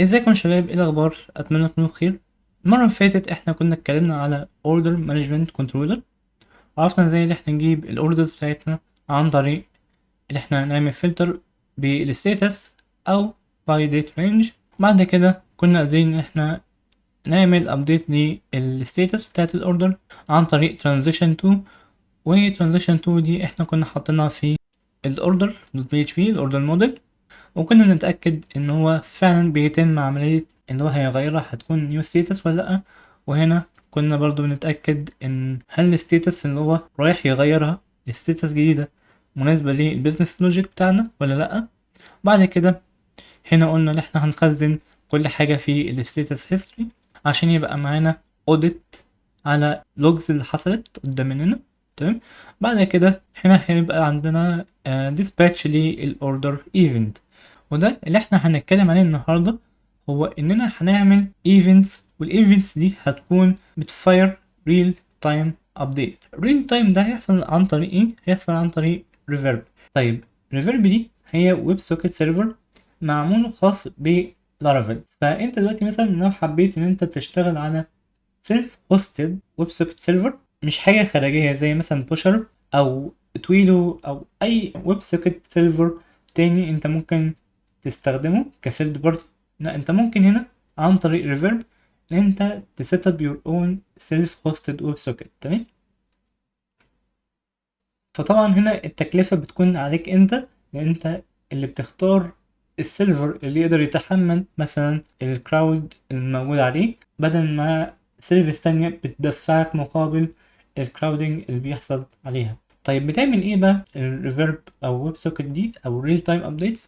ازيكم يا شباب، ايه الاخبار؟ اتمنى تكونوا بخير. المرة اللي فاتت احنا كنا اتكلمنا على order management controller، وعرفنا ازاي ان احنا نجيب ال orders بتاعتنا عن طريق ان احنا نعمل filter بال status او by date range. بعد كده كنا قادرين ان احنا نعمل update لل status بتاعت ال order عن طريق transition to، و transition to دي احنا كنا حاطينها في ال order .php ال order model، وكنا بنتأكد ان هو فعلا بيتم عملية ان هو هيغيرها هتكون new status ولا لأ. وهنا كنا برضو بنتأكد ان هل ال status اللي هو رايح يغيرها status جديدة مناسبة لل business logic بتاعنا ولا لأ. بعد كده هنا قلنا ان احنا هنخزن كل حاجة في ال status history عشان يبقى معانا audit على logs اللي حصلت قدام مننا، تمام. بعد كده هنا هيبقى عندنا dispatch لل order event، وده اللي احنا هنتكلم عليه النهارده، هو اننا هنعمل events، وال events دي هتكون بت fire real time update. real time ده هيحصل عن طريق ايه؟ هيحصل عن طريق Reverb. Reverb دي هي web socket server معمول خاص ب Laravel. فانت دلوقتي مثلا لو حبيت ان انت تشتغل على self hosted web socket server، مش حاجة خارجية زي مثلا Pusher او Twilio او اي web socket server تاني انت ممكن تستخدمه ك third party، لا انت ممكن هنا عن طريق Reverb ان انت ت set up your own self hosted web socket، تمام. فطبعا هنا التكلفة بتكون عليك انت، لان انت اللي بتختار ال server اللي يقدر يتحمل مثلا ال crowd الموجود عليه، بدل ما service تانية بتدفعك مقابل ال crowding اللي بيحصل عليها. بتعمل ايه بقى ال Reverb او web socket دي او real time updates؟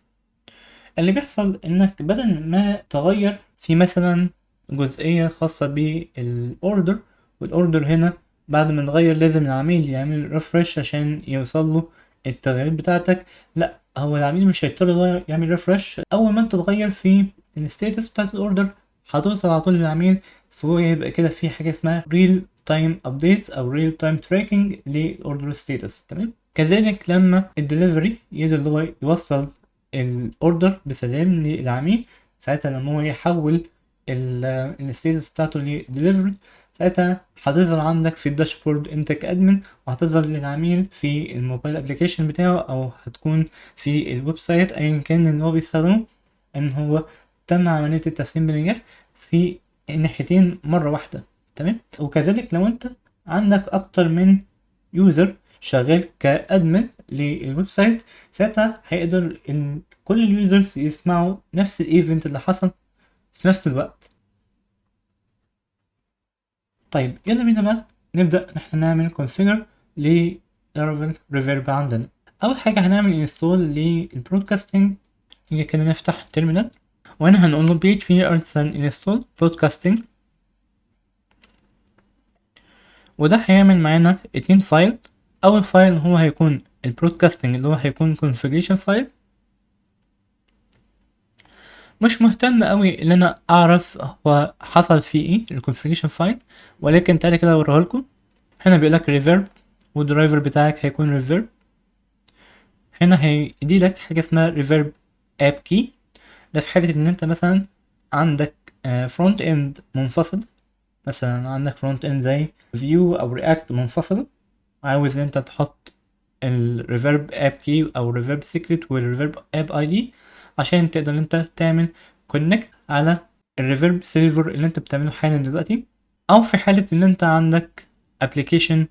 اللي بيحصل انك بدل ما تغير في مثلا جزئية خاصة بال order، وال order هنا بعد ما نغير لازم العميل يعمل refresh عشان يوصل له التغييرات بتاعتك، لا هو العميل مش هيضطر يعمل refresh. اول ما انت تغير في ال status بتاعت ال order هتوصل على طول للعميل، فهو يبقى كده في حاجة اسمها real time updates او real time tracking لل order status، تمام. كذلك لما الدليفري يقدر اللي هو يوصل ال order بسلام للعميل، ساعتها لما هو يحول ال status بتاعته لدليفري، ساعتها هتظهر عندك في ال dashboard انت ك admin، وهتظهر للعميل في ال mobile application بتاعه او هتكون في ال website ايا كان اللي هو بيستخدمه، ان هو تم عملية التسليم بنجاح في الناحيتين مرة واحدة، تمام. وكذلك لو انت عندك اكتر من user شغال ك admin لل website، ساعتها هيقدر ان كل ال users يسمعوا نفس ال event اللي حصل في نفس الوقت. يلا بينا بقى نبدأ ان احنا نعمل configure ل Laravel Reverb عندنا. اول حاجة هنعمل install لل broadcasting. نيجي كده نفتح terminal، وهنا هنقول له php artisan install broadcasting، وده هيعمل معانا 2 file. اول file هو هيكون ال broadcasting اللي هو هيكون configuration file. مش مهتم قوي ان انا اعرف هو حصل فيه ايه ال configuration file، ولكن تعالى كده اوريه لكم. هنا بيقول لك reverb، وال driver بتاعك هيكون reverb. هنا هيدي لك حاجة اسمها reverb app key، ده في حاله ان انت مثلا عندك front end منفصل، مثلا عندك front end زي Vue او React منفصل، عاوز ان انت تحط ال Reverb app key او Reverb secret وال Reverb app ID عشان تقدر ان انت تعمل connect على ال Reverb server اللي انت بتعمله حالا دلوقتي، او في حالة ان انت عندك application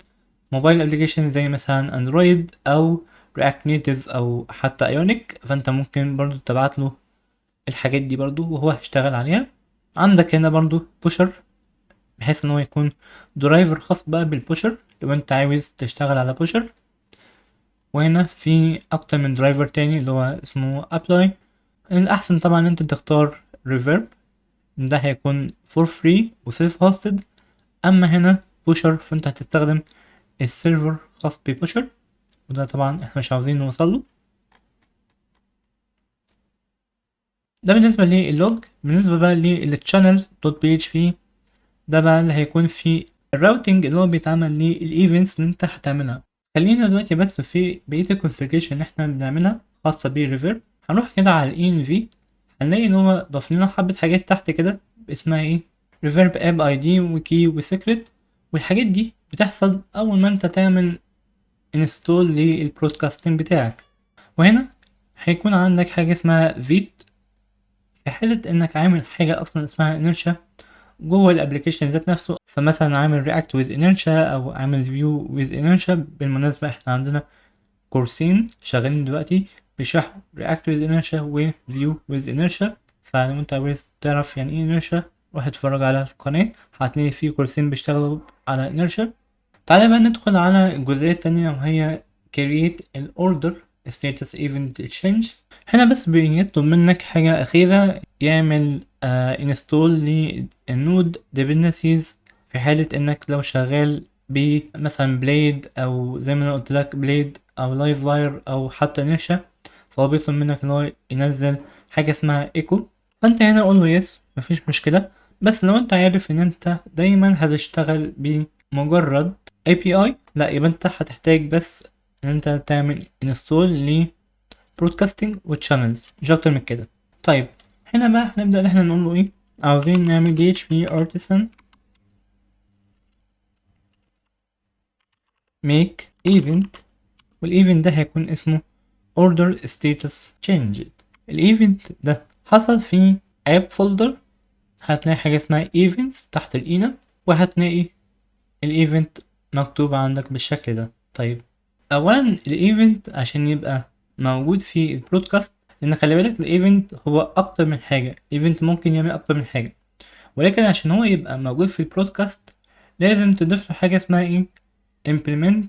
mobile application زي مثلا Android او React Native او حتى Ionic، فانت ممكن برضو تبعت له الحاجات دي برضو وهو هيشتغل عليها. عندك هنا برضو Pusher، بحيث ان هو يكون driver خاص بقى بال Pusher لو انت عاوز تشتغل على Pusher. وهنا في اكتر من driver تاني اللي هو اسمه apply. الاحسن طبعا ان انت تختار Reverb، ده هيكون for free و self hosted. اما هنا Pusher فانت هتستخدم ال server خاص ب Pusher، وده طبعا احنا مش عاوزين نوصل له. ده بالنسبة لل log. بالنسبة بقى لل channel dot PHP، ده بقى اللي هيكون في ال routing اللي هو بيتعمل لل events اللي انت هتعملها. خلينا دلوقتي بس في بقية ال configuration اللي احنا بنعملها خاصة بال Reverb. هنروح كده على ال env، هنلاقي ان هو ضاف لنا حبة حاجات تحت كده اسمها ايه، Reverb app ID و key و secret، والحاجات دي بتحصل اول ما انت تعمل install لل broadcasting بتاعك. وهنا هيكون عندك حاجة اسمها Vite، في حالة انك عامل حاجة اصلا اسمها inertia جوه ال application ذات نفسه، فمثلا عامل React with inertia او عامل Vue with inertia. بالمناسبة احنا عندنا كورسين شغالين دلوقتي بيشرحوا React with inertia و Vue with inertia، فلو انت عاوز تعرف يعني ايه inertia روح اتفرج على القناة، هتلاقي في كورسين بيشتغلوا على inertia. تعالى بقى ندخل على الجزئية التانية وهي create ال order status event change. هنا بس بيطلب منك حاجة أخيرة، يعمل install لل node dependencies في حالة انك لو شغال بمثلا Blade او زي ما انا قلت لك Blade او Livewire او حتى Inertia، فهو بيطلب منك ان هو ينزل حاجة اسمها echo، فانت هنا قول له yes مفيش مشكلة. بس لو انت عارف ان انت دايما هتشتغل بمجرد API، لا يبقى انت هتحتاج بس ان انت تعمل install ل broadcasting و channels، مش اكتر من كده. طيب هنا بقى هنبدأ ان احنا نقول له ايه، عاوزين نعمل php artisan make event، وال event ده هيكون اسمه order status changed. ال event ده حصل في app folder، هتلاقي حاجة اسمها events تحت ال enum، وهتلاقي ال event مكتوب عندك بالشكل ده. طيب اولا ال event عشان يبقى موجود في ال broadcast، لان خلي بالك ال event هو اكتر من حاجة، ال event ممكن يعمل اكتر من حاجة، ولكن عشان هو يبقى موجود في ال broadcast لازم تضيف له حاجة اسمها ايه، implement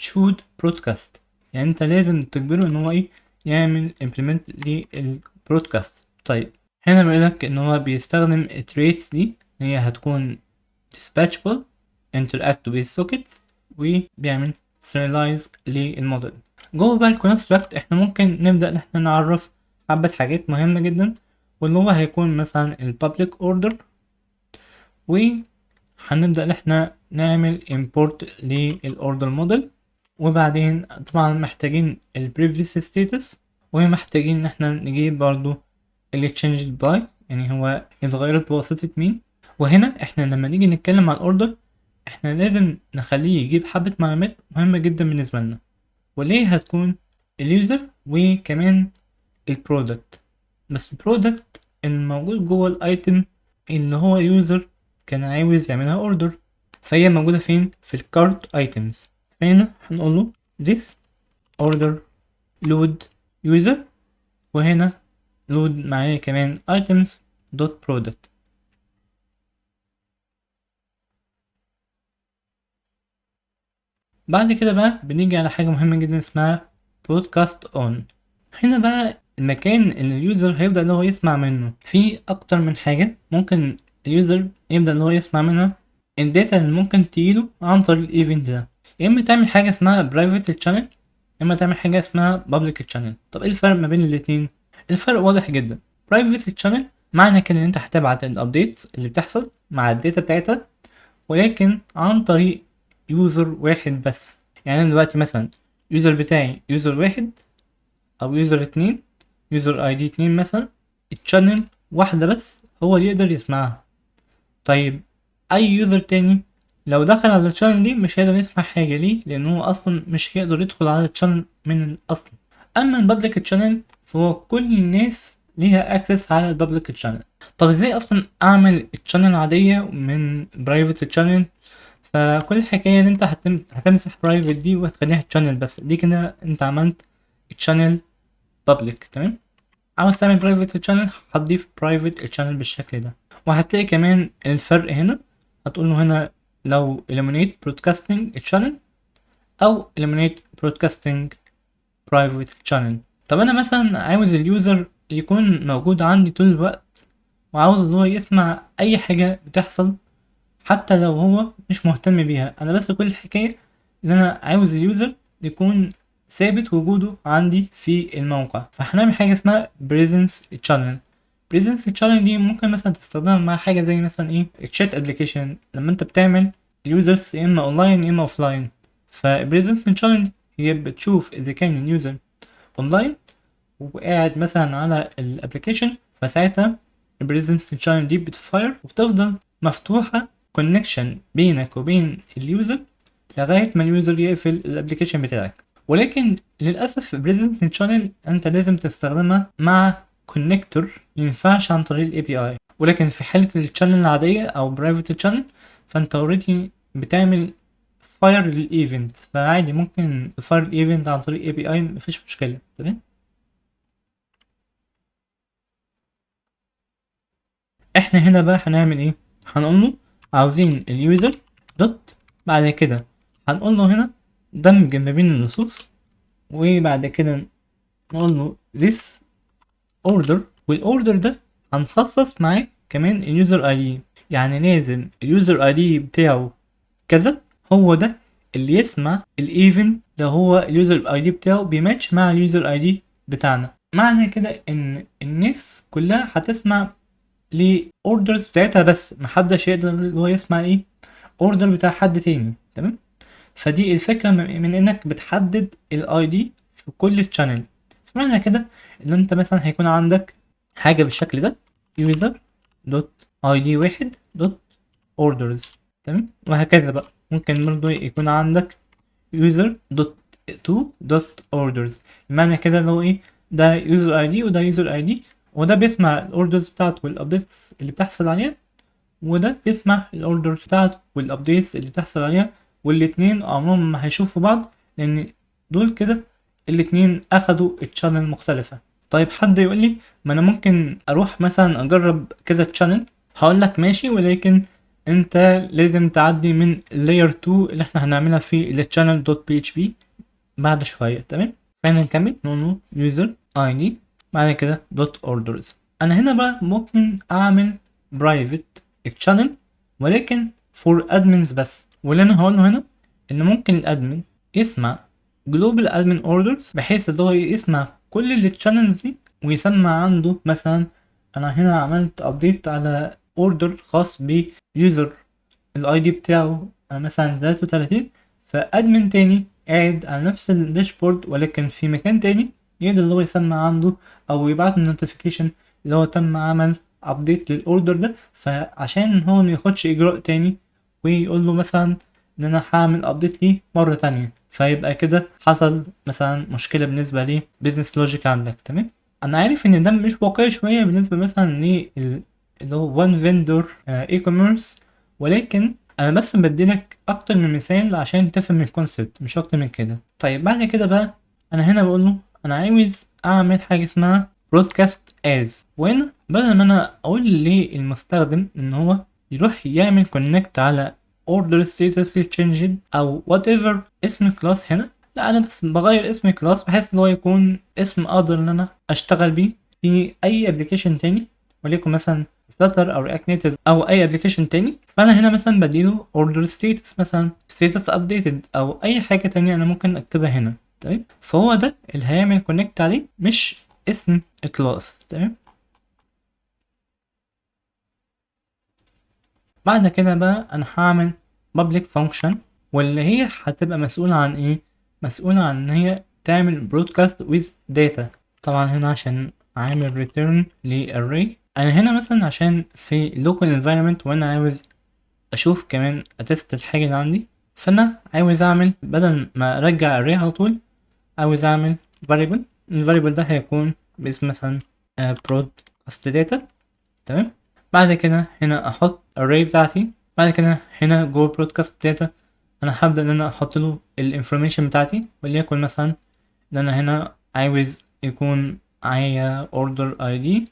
should broadcast. يعني انت لازم تجبره ان هو ايه، يعمل implement لل broadcast. طيب هنا بيقولك ان هو بيستخدم ال traits دي ان هي هتكون dispatchable، interact with sockets، وبيعمل serialize للموديل. جوه بقى ال construct احنا ممكن نبدأ ان احنا نعرف حبة حاجات مهمة جدا، واللي هو هيكون مثلا ال public order، وهنبدأ ان احنا نعمل import لل order model، وبعدين طبعا محتاجين ال previous status، ومحتاجين ان احنا نجيب برضو اللي changed by، يعني هو اتغيرت بواسطة مين. وهنا احنا لما نيجي نتكلم عن order احنا لازم نخليه يجيب حبة معلومات مهمة جدا بالنسبة لنا، واللي هتكون ال user وكمان ال product. بس ال product الموجود جوه ال item اللي هو user كان عاوز يعملها order، فهي موجودة فين؟ في ال cart items. فهنا هنقول له this order load user، وهنا load معايا كمان items dot product. بعد كده بقى بنيجي على حاجة مهمة جدا اسمها broadcast on. هنا بقى المكان اللي ال user هيبدأ ان هو يسمع منه، في اكتر من حاجة ممكن ال user يبدأ ان هو يسمع منها ال data اللي ممكن تجيله عن طريق ال event ده. يا اما تعمل حاجة اسمها private channel، يا اما تعمل حاجة اسمها public channel. طب ايه الفرق ما بين الاتنين؟ الفرق واضح جدا. private channel معنى كده ان انت هتبعت ال updates اللي بتحصل مع ال data بتاعتها، ولكن عن طريق user واحد بس. يعني انا دلوقتي مثلا user بتاعي user واحد او user اتنين، user ID 2 مثلا، ال channel واحدة بس هو اللي يقدر يسمعها. طيب اي user تاني لو دخل على ال channel دي مش هيقدر يسمع حاجة، ليه؟ لان هو اصلا مش هيقدر يدخل على ال channel من الاصل. اما ال public channel فهو كل الناس ليها access على ال public channel. طب ازاي اصلا اعمل channel عادية من private channel؟ فكل الحكاية ان انت هتمسح private دي وهتخليها channel بس، دي كده انت عملت channel public. تمام؟ عاوز تعمل private channel هتضيف private channel بالشكل ده. وهتلاقي كمان الفرق هنا، هتقول له هنا لو eliminate broadcasting channel او eliminate broadcasting private channel. طب انا مثلا عاوز ال user يكون موجود عندي طول الوقت، وعاوز ان هو يسمع اي حاجة بتحصل حتى لو هو مش مهتم بيها. انا بس كل الحكاية ان انا عاوز ال user يكون ثابت وجوده عندي في الموقع. فهنعمل حاجة اسمها presence channel. presence channel دي ممكن مثلا تستخدمها مع حاجة زي مثلا ايه، chat application، لما انت بتعمل ال users يا اما اونلاين يا اما offline. ف presence channel هي بتشوف اذا كان ال user online وقاعد مثلا على ال application، فساعتها ال presence channel دي بت fire وبتفضل مفتوحة connection بينك وبين ال user لغاية ما ال user يقفل ال application بتاعك. ولكن للاسف presence channel انت لازم تستخدمها مع connector، مينفعش عن طريق ال API. ولكن في حاله ال channel العادية او private channel فانت already بتعمل fire لل event، فعادي ممكن ت fire ال event عن طريق API، مفيش مشكلة. تمام، احنا هنا بقى هنعمل ايه؟ هنقول له عاوزين ال user dot، بعد كده هنقول له هنا دمج ما بين النصوص، وبعد كده نقول له this order، وال order ده هنخصص معاه كمان ال user ID، يعني لازم ال user ID بتاعه كذا هو ده اللي يسمع ال event ده، هو ال user ID بتاعه بيماتش مع ال user ID بتاعنا. معنى كده ان الناس كلها هتسمع ل orders بتاعتها بس، محدش يقدر اللي هو يسمع ايه order بتاع حد تاني. تمام، فدي الفكرة من انك بتحدد ال ID في كل channel. معنى كده ان انت مثلا هيكون عندك حاجة بالشكل ده user dot id 1 dot orders، تمام، وهكذا بقى. ممكن برضو يكون عندك user dot 2 dot orders، معنى كده اللي هو ايه ده user id وده user id، وده بيسمع ال orders بتاعته وال updates اللي بتحصل عليها، وده بيسمع ال order بتاعته وال updates اللي بتحصل عليها، والاتنين عمرهم ما هيشوفوا بعض لان دول كده الاتنين اخدوا ال channel مختلفة. طيب حد يقول لي ما انا ممكن اروح مثلا اجرب كذا channel، هقول لك ماشي، ولكن انت لازم تعدي من layer 2 اللي احنا هنعملها في ال channel dot php بعد شوية. تمام، فاحنا نكمل نقول user id بعد كده dot orders. انا هنا بقى ممكن اعمل private channel ولكن for admins بس، واللي انا هقوله هنا ان ممكن ال admin يسمع global admin orders بحيث ان هو يسمع كل ال channels دي ويسمع عنده مثلا انا هنا عملت update على order خاص ب user ال ID بتاعه مثلا 33، ف admin تاني قاعد على نفس ال dashboard ولكن في مكان تاني يقدر اللي هو يسمع عنده او يبعت notification اللي هو تم عمل update لل order ده، فعشان هو ما ياخدش اجراء تاني ويقول له مثلا ان انا هعمل update ليه مرة تانية، فيبقى كده حصل مثلا مشكلة بالنسبة ليه business logic عندك. تمام، انا عارف ان ده مش واقعي شوية بالنسبة مثلا لل اللي هو one vendor e-commerce، ولكن انا بس بديلك اكتر من مثال عشان تفهم ال concept مش اكتر من كده. طيب بعد كده بقى انا هنا بقول له انا عاوز اعمل حاجة اسمها broadcast as، وهنا بدل ما انا اقول للمستخدم ان هو يروح يعمل connect على order status changed او whatever اسم class هنا، لا انا بس بغير اسم class بحيث ان هو يكون اسم اقدر ان انا اشتغل بيه في اي application تاني، وليكن مثلا Flutter او React Native او اي application تاني. فانا هنا مثلا بديله order status مثلا status updated او اي حاجة تانية انا ممكن اكتبها هنا. تمام، فهو ده اللي هيعمل connect عليه مش اسم class. تمام، بعد كده بقى انا هعمل public function واللي هي هتبقى مسؤولة عن ايه؟ مسؤولة عن ان هي تعمل broadcast with data. طبعا هنا عشان عامل return ل array، انا هنا مثلا عشان في local environment وانا عاوز اشوف كمان ا test الحاجة اللي عندي، فانا عاوز اعمل بدل ما ارجع array على طول عاوز اعمل variable، ال variable ده هيكون باسم مثلا broadcast data. تمام، بعد كده هنا احط array بتاعتي، بعد كده هنا جوه broadcast data انا هبدأ ان انا احط له ال information بتاعتي، وليكن مثلا ان انا هنا عاوز يكون معايا order ID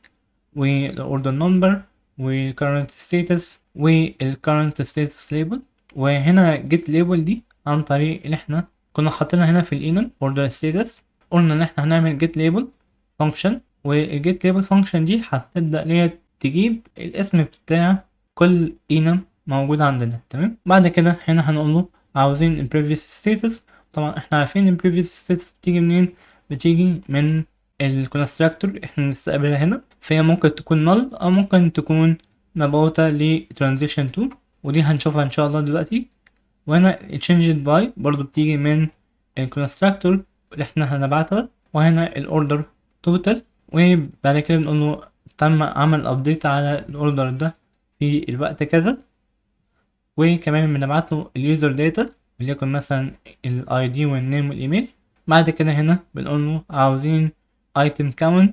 وال order number وال current status وال current status label، وهنا get label دي عن طريق اللي احنا كنا حاطينها هنا في ال enum order status، قلنا ان احنا هنعمل get label function، وال get label function دي هتبدأ ليا تجيب الاسم بتاع كل enum موجود عندنا. تمام، بعد كده هنا هنقول له عاوزين ال previous status. طبعا احنا عارفين ال previous status بتيجي منين؟ بتيجي من ال constructor احنا بنستقبلها هنا، فهي ممكن تكون null او ممكن تكون مبعوثة ل transition to، ودي هنشوفها ان شاء الله دلوقتي. وهنا changed by برضو بتيجي من ال constructor اللي احنا هنبعتها، وهنا ال order total، وبعد كده بنقول له تم عمل update على ال order ده في الوقت كذا. وكمان بنبعت له ال user data وليكن مثلا ال ID وال name وال email. بعد كده هنا بنقول له عاوزين item count،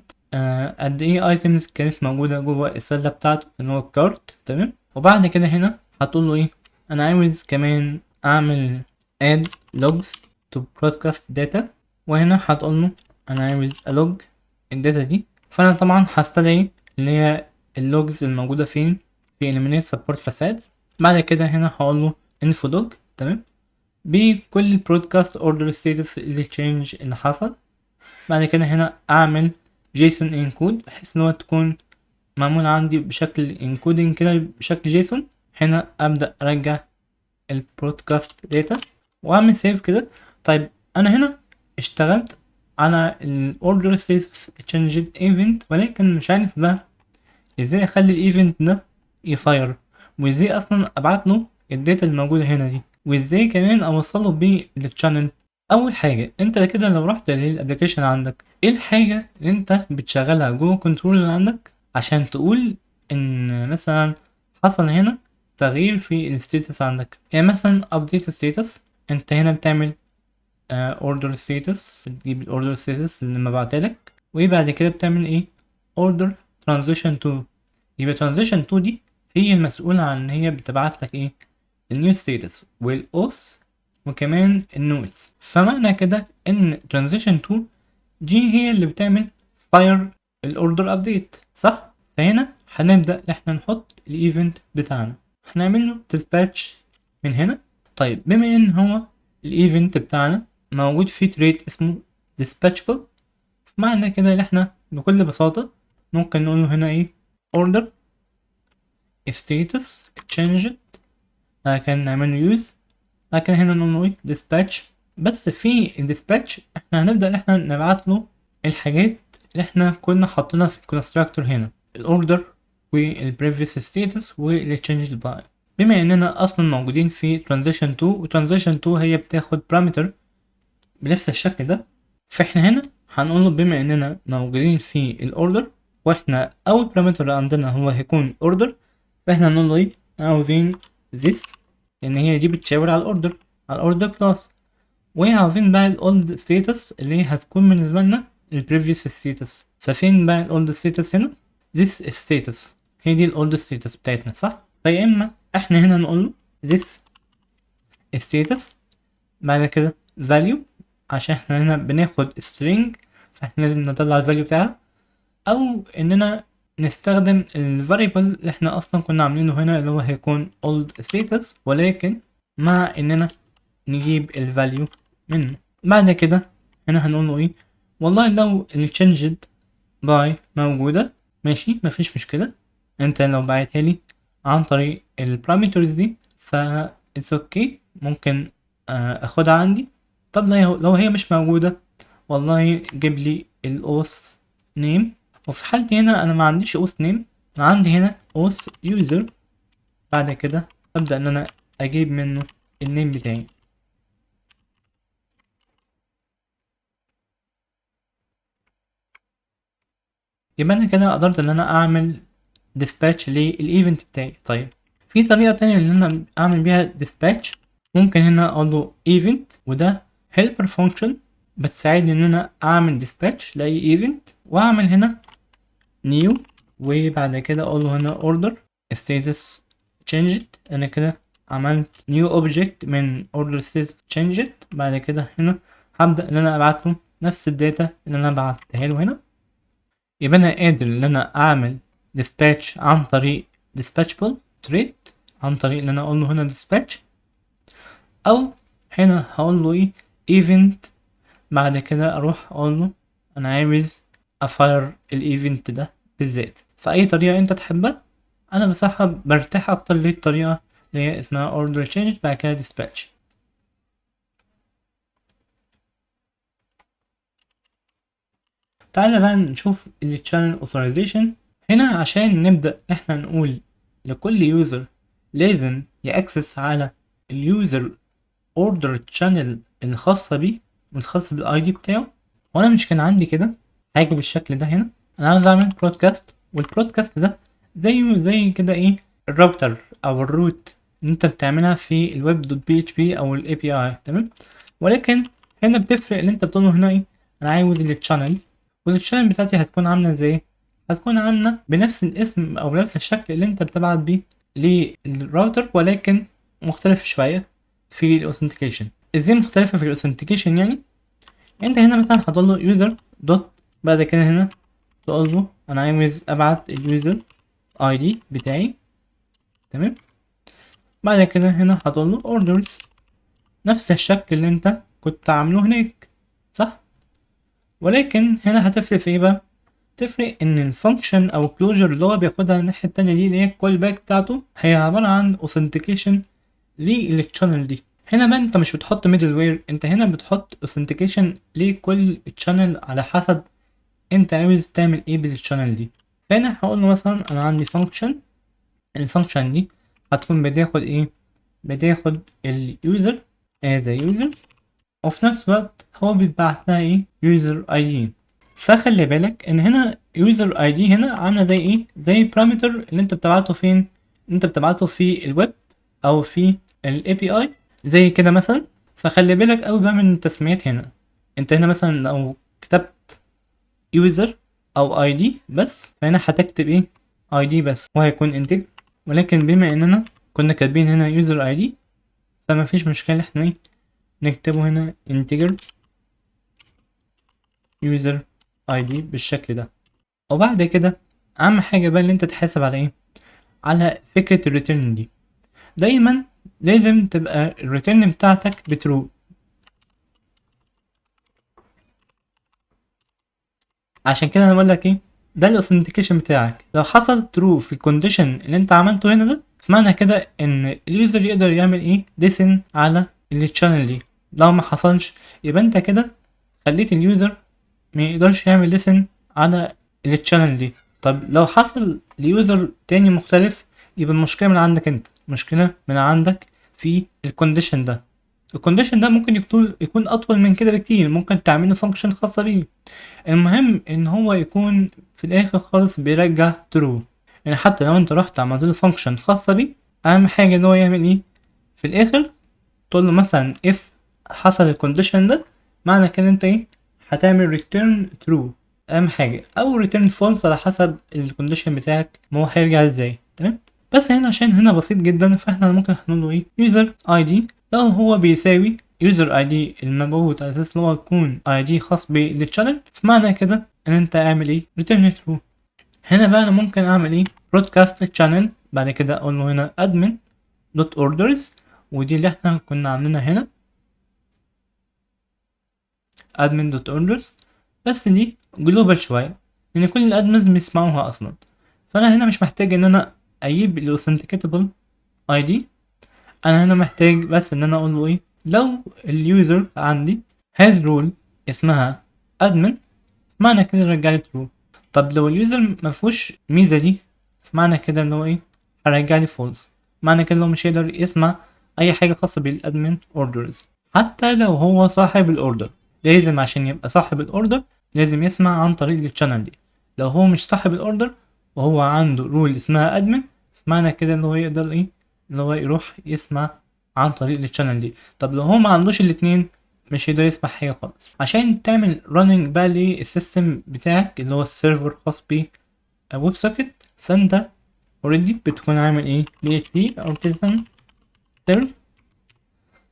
قد ايه items كانت موجودة جوه السلة بتاعته اللي هو ال cart، تمام. وبعد كده هنا هتقول له ايه، انا عاوز كمان اعمل add logs to broadcast data، وهنا هتقول له انا عاوز ا log ال data دي. فانا طبعا هستدعي اللي هي ال logs الموجودة فين، في illuminate support facade. بعد كده هنا هقول له info log، تمام، بكل broadcast order status اللي change اللي حصل. بعد كده هنا اعمل JSON encode بحيث ان هو تكون معمول عندي بشكل encoding كده بشكل JSON. هنا ابدا ارجع ال broadcast data واعمل save كده. طيب انا هنا اشتغلت على ال order status changed event، ولكن مش عارف بقى ازاي اخلي ال event ده ي fire، وازاي اصلا ابعت له ال data الموجوده هنا دي، وازاي كمان اوصله بيه لل channel. اول حاجه انت كده لو رحت لل application عندك، ايه الحاجه اللي انت بتشغلها جوه controller اللي عندك عشان تقول ان مثلا حصل هنا تغيير في ال status عندك؟ يعني مثلا update status، انت هنا بتعمل order status، بتجيب ال order status اللي مبعتلك، وبعد كده بتعمل ايه order transition to. يبقى transition to دي هي المسؤولة عن ان هي بتبعت لك ايه ال new status وال auth وكمان ال notes. فمعنى كده ان transition to دي هي اللي بتعمل fire ال order update، صح؟ فهنا هنبدأ ان احنا نحط ال event بتاعنا، هنعمل له dispatch من هنا. طيب بما ان هو ال event بتاعنا موجود فيه trait اسمه dispatchable، معنى كده ان احنا بكل بساطة ممكن نقول له هنا ايه order status changed، لكن نعمل له use، لكن هنا نقول له ايه dispatch. بس في ال dispatch احنا هنبدأ ان احنا نبعت له الحاجات اللي احنا كنا حاطينها في ال constructor هنا، ال order وال previous status وال changed by. بما اننا اصلا موجودين في transition to، و transition to هي بتاخد parameter بنفس الشكل ده، فاحنا هنا هنقول له بما اننا موجودين في ال order واحنا اول parameter عندنا هو هيكون order، فاحنا هنقول له ايه عاوزين this، لان هي دي بتشاور على ال order، على ال order class، وعاوزين بقى ال old status اللي هي هتكون بالنسبه لنا ال previous status. ففين بقى ال old status هنا؟ this status هي دي ال old status بتاعتنا، صح؟ فيا اما احنا هنا نقول له this status بعد كده value، عشان احنا هنا بناخد string فاحنا لازم نطلع ال value بتاعها، او اننا نستخدم ال variable اللي احنا اصلا كنا عاملينه هنا اللي هو هيكون old status، ولكن مع اننا نجيب ال value منه. بعد كده هنا هنقول له ايه، والله لو ال changed by موجودة ماشي مفيش مشكلة، انت لو بعتها لي عن طريق ال parameters دي ف it's okay، ممكن اخدها عندي. طب لو هي مش موجودة والله جيب لي ال auth name، وفي حالتي هنا انا ما عنديش auth name، انا عندي هنا auth user. بعد كده ابدا ان انا اجيب منه ال name بتاعي. يبقى انا كده قدرت ان انا اعمل dispatch لل event بتاعي. طيب في طريقه تانية ان انا اعمل بيها dispatch، ممكن هنا اقول له event، وده helper function بتساعدني ان انا اعمل dispatch لاي event، واعمل هنا new، وبعد كده اقول له هنا order status changed. انا كده عملت new object من order status changed. بعد كده هنا هبدأ ان انا ابعت له نفس ال data اللي انا بعتها له هنا. يبقى انا قادر ان انا اعمل dispatch عن طريق dispatchable trait، عن طريق ان انا اقول له هنا dispatch، او هنا هقول له ايه event، بعد كده اروح اقول له انا عاوز ا fire ال event ده بالذات. فاي طريقه انت تحبها، انا بصراحه برتاح اكتر للطريقه اللي هي اسمها order change بعد كده dispatch. تعالى بقى نشوف ال channel authorization. هنا عشان نبدأ احنا نقول لكل user لازم ي access على ال user order channel الخاصة بيه والخاص بال ID بتاعه. وانا مش كان عندي كده حاجة بالشكل ده هنا، انا عاوز اعمل broadcast وال broadcast ده زي كده ايه الراوتر او ال route اللي انت بتعملها في ال web dot PHP او ال API، تمام. ولكن هنا بتفرق اللي انت بتقوله هنا ايه، انا عاوز ال channel، وال channel بتاعتي هتكون عامله ازاي؟ هتكون عامله بنفس الاسم او بنفس الشكل اللي انت بتبعت بيه للراوتر، ولكن مختلف شوية في ال authentication. ازاي مختلفة في ال authentication؟ يعني انت هنا مثلا هتقول له user dot، بعد كده هنا تقول له انا عاوز ابعت ال user ID بتاعي، تمام. بعد كده هنا هتقول له orders، نفس الشكل اللي انت كنت عامله هناك، صح؟ ولكن هنا هتفرق في ايه بقى؟ تفرق ان ال function او closure اللي هو بياخدها الناحية التانية دي اللي هي ال callback بتاعته هي عبارة عن authentication لل channel دي. هنا بقى انت مش بتحط middleware، انت هنا بتحط authentication لكل channel على حسب انت عاوز تعمل ايه بال channel دي. فهنا هقول له مثلا انا عندي function، ال function دي هتكون بتاخد ايه؟ بتاخد ال user as a user، وفي نفس الوقت هو بيتبعت لها ايه؟ user ID. فخلي بالك ان هنا user ID هنا عامله زي ايه؟ زي parameter اللي انت بتبعته فين؟ اللي انت بتبعته في الويب او في ال API زي كده مثلا. فخلي بالك قوي بقى من التسميات هنا. انت هنا مثلا لو كتبت user او ID بس، فهنا هتكتب ايه؟ ID بس، وهيكون integer. ولكن بما اننا كنا كاتبين هنا user ID فما فيش مشكلة احنا ايه نكتبه هنا integer user ID بالشكل ده. وبعد كده اهم حاجة بقى اللي انت تحاسب على ايه؟ على فكرة ال return دي. دايما لازم تبقى ال return بتاعتك ب true. عشان كده انا بقول لك ايه، ده ال authentication بتاعك. لو حصل true في ال condition اللي انت عملته هنا ده، معنى كده ان ال user يقدر يعمل ايه؟ listen على ال channel دي. لو ما حصلش يبقى انت كده خليت ال user ما يقدرش يعمل listen على ال channel دي. طب لو حصل ل user تاني مختلف يبقى المشكلة من عندك انت، مشكلة من عندك في ال condition ده. ال condition ده ممكن يكون اطول من كده بكتير، ممكن تعمله function خاصة بيه. المهم ان هو يكون في الاخر خالص بيرجع true. يعني حتى لو انت رحت عملت له function خاصة بيه، اهم حاجة ان هو يعمل ايه في الاخر؟ تقول له مثلا if حصل ال condition ده، معنى كده انت ايه هتعمل return true، اهم حاجة، او return false على حسب ال condition بتاعك ما هو هيرجع ازاي، تمام. بس هنا عشان هنا بسيط جدا، فاحنا ممكن هنقول له ايه user ID لو هو بيساوي user ID المبعوث على اساس ان هو يكون ID خاص بال channel، فمعنى كده ان انت اعمل ايه return true. هنا بقى انا ممكن اعمل ايه broadcast channel، بعد كده اقول له هنا admin dot orders، ودي اللي احنا كنا عاملينها هنا admin dot orders، بس دي global شوية لان كل ال admins بيسمعوها اصلا. فانا هنا مش محتاج ان انا اجيب ال authenticatable ID، انا هنا محتاج بس ان انا اقول له ايه، لو ال user عندي has role اسمها admin معنى كده رجع لي true. طب لو ال user مفهوش الميزة دي معنى كده ان هو ايه هرجع لي false، معنى كده ان هو مش هيقدر يسمع اي حاجة خاصة بال admin orders. حتى لو هو صاحب ال order، لازم عشان يبقى صاحب ال order لازم يسمع عن طريق ال channel دي. لو هو مش صاحب ال order وهو عنده role اسمها admin، معنى كده ان هو يقدر ايه ان هو يروح يسمع عن طريق ال channel دي. طب لو هو ما عندوش الاتنين مش هيقدر يسمع حاجة خالص. عشان تعمل running بقى لل system بتاعك اللي هو ال server خاص ب WebSocket، فانت already بتكون عامل ايه PHP artisan serve.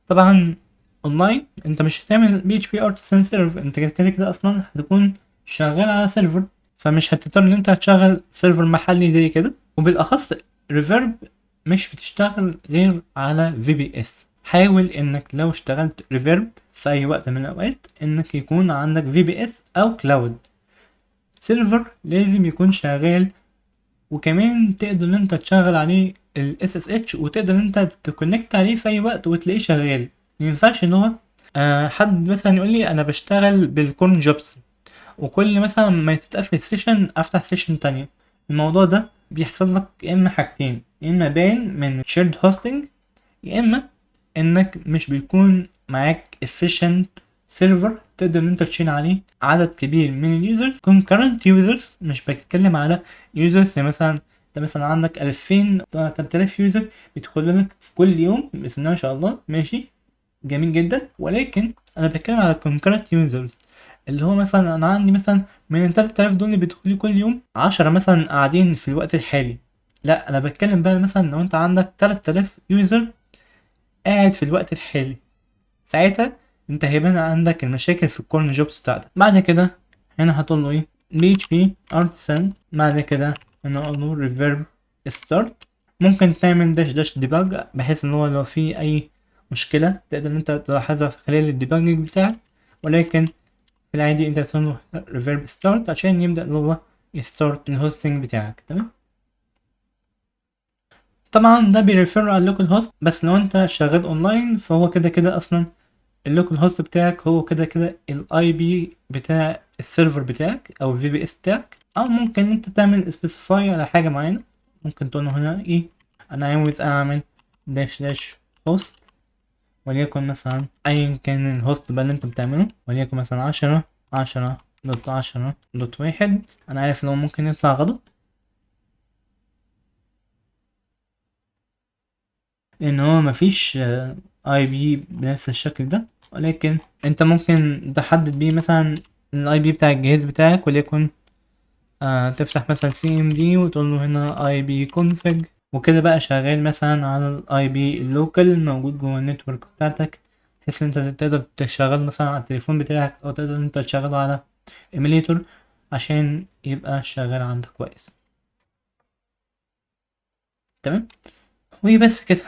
طبعا اونلاين انت مش هتعمل PHP artisan serve، انت كده كده اصلا هتكون شغال على server، فمش هتضطر ان انت هتشغل server محلي زي كده. وبالاخص Reverb مش بتشتغل غير على VPS. حاول انك لو اشتغلت Reverb في اي وقت من الاوقات انك يكون عندك VPS او cloud server، لازم يكون شغال، وكمان تقدر ان انت تشغل عليه ال SSH وتقدر ان انت ت connect عليه في اي وقت وتلاقيه شغال. مينفعش ان هو حد مثلا يقول لي انا بشتغل بال cron jobs وكل مثلا ما تتقفل session افتح session تانية. الموضوع ده بيحصل لك يا اما حاجتين، يا اما ban من shared hosting، يا اما انك مش بيكون معاك efficient server تقدر ان انت تشيل عليه عدد كبير من ال users، concurrent users. مش بتكلم على users يعني مثلا انت مثلا عندك 2000 3000 user بيدخلوا لك في كل يوم، بسم الله ما شاء الله، ماشي جميل جدا. ولكن انا بتكلم على concurrent users اللي هو مثلا انا عندي مثلا من ال 3000 دول اللي بيدخلوا لي كل يوم 10 مثلا قاعدين في الوقت الحالي. لا انا بتكلم بقى مثلا لو انت عندك 3000 user قاعد في الوقت الحالي، ساعتها انت هيبان عندك المشاكل في ال cron jobs بتاعتك. بعد كده هنا هتقول له ايه؟ php artisan، بعد كده هنا اقول له reverb start. ممكن تعمل dash dash debug بحيث ان هو لو في اي مشكلة تقدر ان انت تلاحظها في خلال ال debugging بتاعك، ولكن في العادي انت بتقول له reverb start عشان يبدأ اللي هو ي start ال hosting بتاعك. تمام. طبعا ده بي refer على ال localhost، بس لو انت شغال اونلاين فهو كده كده اصلا ال localhost بتاعك هو كده كده ال IP بتاع ال server بتاعك او ال VPS بتاعك. او ممكن انت تعمل specify على حاجه معينه، ممكن تقول له هنا ايه، انا عاوز اعمل dash dash host، وليكن مثلا ايا كان ال host بقى اللي انت بتعمله، وليكن مثلا 10 10.10.1. انا عارف ان هو ممكن يطلع غلط لان هو مفيش IP بنفس الشكل ده، ولكن انت ممكن تحدد بيه مثلا ال IP بتاع الجهاز بتاعك، وليكن تفتح مثلا CMD وتقول له هنا ipconfig، وكده بقى شغال مثلا على ال IP ال local الموجود جوه ال network بتاعتك، بحيث ان انت تقدر تشغل مثلا على التليفون بتاعك او تقدر انت تشغله على emulator عشان يبقى شغال عندك كويس. تمام، وبس كده.